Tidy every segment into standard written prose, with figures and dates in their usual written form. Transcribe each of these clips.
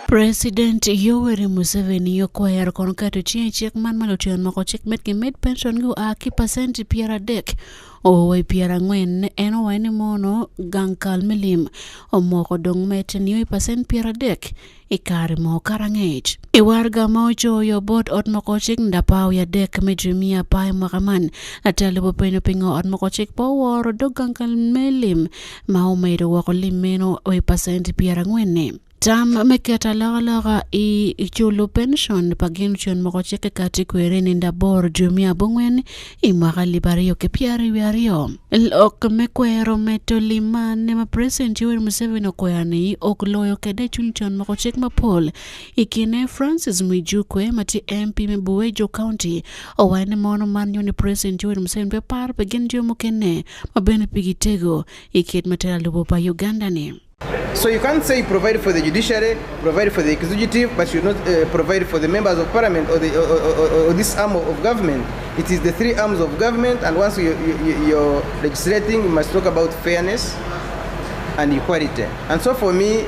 President Yoweri Museveni okwero kono keto cing i cik man ma lutyen moko cik med ki med pension gi oa ki pacent 30 oo i 40. En owaco ni mono gang kal me lim omoko dong mete nio i pacent 30 i kare mo kara ngec. I warga ma ocoyo bot ot moko cik ndapa wi adek me dwe miya apar i mwaka man, latel lobo penyo pingo ot moko cik pe oworo dog gang kal me lim ma omedo woko lim meno i pacent 40-ni. Tam me keto alokaloka i culo pension pa gin cen moko cik kati kwere ni ndaboro dwe miya abongwen i mwaka 2022. Lok me kwero meto lim man ma President Yoweri Museveni okwero ni ok loyo kede cwiny con moko cik mapol. I kine Francis Mwijukwe ma tye MP me Buwejo County owaco ni mono man nyo ni President Yoweri Museveni pe paro pi gin jo mukene ma bene pigi tego i kit me telo lubo pa Uganda ni. So you can't say provide for the judiciary, provide for the executive, but you not provide for the members of parliament or, the, or this arm of government. It is the three arms of government, and once you're legislating, you must talk about fairness and equality. And so for me,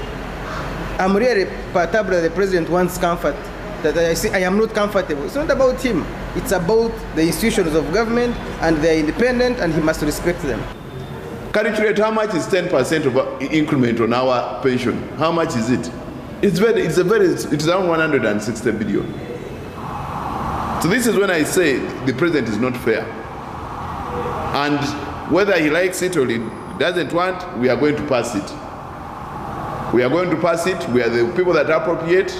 I'm really perturbed that the president wants comfort. That I say I am not comfortable. It's not about him. It's about the institutions of government, and they are independent, and he must respect them. Calculate how much is 10% of increment on our pension. How much is it? It's very, it's a very, it's around 160 billion. So this is when I say the president is not fair. And whether he likes it or he doesn't want, we are going to pass it. We are going to pass it. We are the people that appropriate.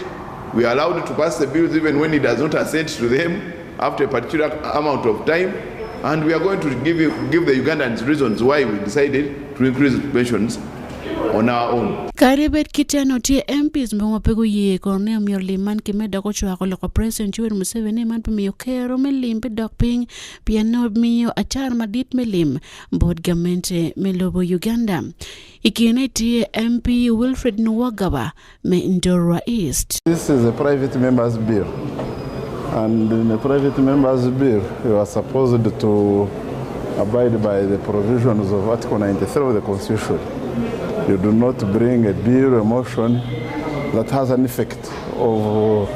We are allowed to pass the bills even when he does not assent to them after a particular amount of time. And we are going to give the Ugandans reasons why we decided to increase pensions on our own. Kadi bed kiteno tye MPs ma pe guye kono ni omyero lim man ki med dok ocwako loko President Yoweri Museveni man pe miyo kero me lim pe dok piny pien ne omiyo acara madit me lim bot gamente me lobo Uganda. I kine tye MP Wilfred Nuwagaba me Ndorwa East. This is a private member's bill, and in a private member's bill, you are supposed to abide by the provisions of Article 93 of the Constitution. You do not bring a bill, a motion that has an effect of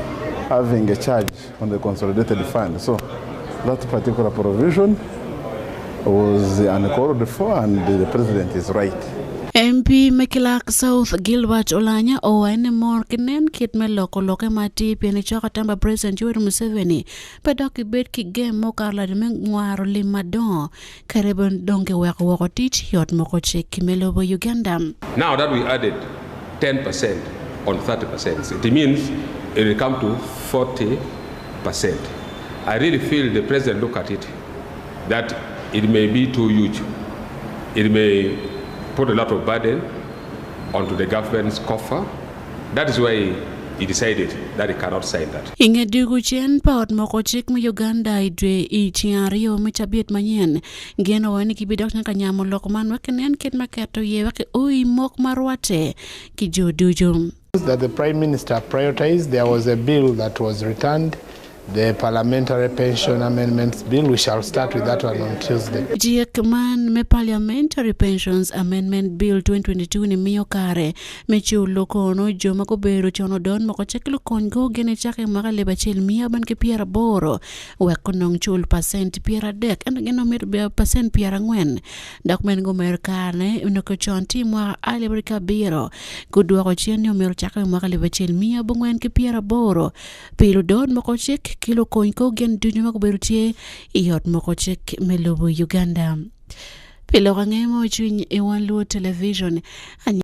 having a charge on the consolidated fund. So that particular provision was uncalled for, and the president is right. MP me Kilak South Gilbert Olanya owaco ni mor ki nen kit me loko loke ma tye pien icoko tamba President Yoweri Museveni pe dok ibed ki gem mo kar ladi me ngwaro lim madongo kadi bed dong kiweko woko tic yot moko cik me lobo Uganda. Now that we added 10% on 30%, it means it will come to 40%. I really feel the president look at it that it may be too huge. It may put a lot of burden onto the government's coffer. That is why he decided that he cannot sign that. I nge dwogo cen pa ot moko cik me Uganda i dwe i ceng aryo me cabit manyen, gin owaco ni gibidok cen ka nyamo lok man wek kinen kit me keto iye wek oi mok ma rwatte ki jo ducu. That the Prime Minister prioritized, there was a bill that was returned, the Parliamentary Pension Amendments Bill. We shall start with that one on Tuesday. Cik man me Parliamentary Pensions Amendment Bill 2022 ni miyo kare me culo kono jo ma gubedo con odon moko cik lukony go gin icako i mwaka 1980 wek onong cul pacent 30 ento gin omito bedo pacent 40 dok men gumer kare onongo con tye i mwaka 2007 gudwoko cen ni omyero ocake i mwaka 1980 pi ludon moko cik ki lukony kor gin ducu ma gubedo tye i ot moko cik me lobo Uganda. Pi lok ange mo cwiny i wan luo television.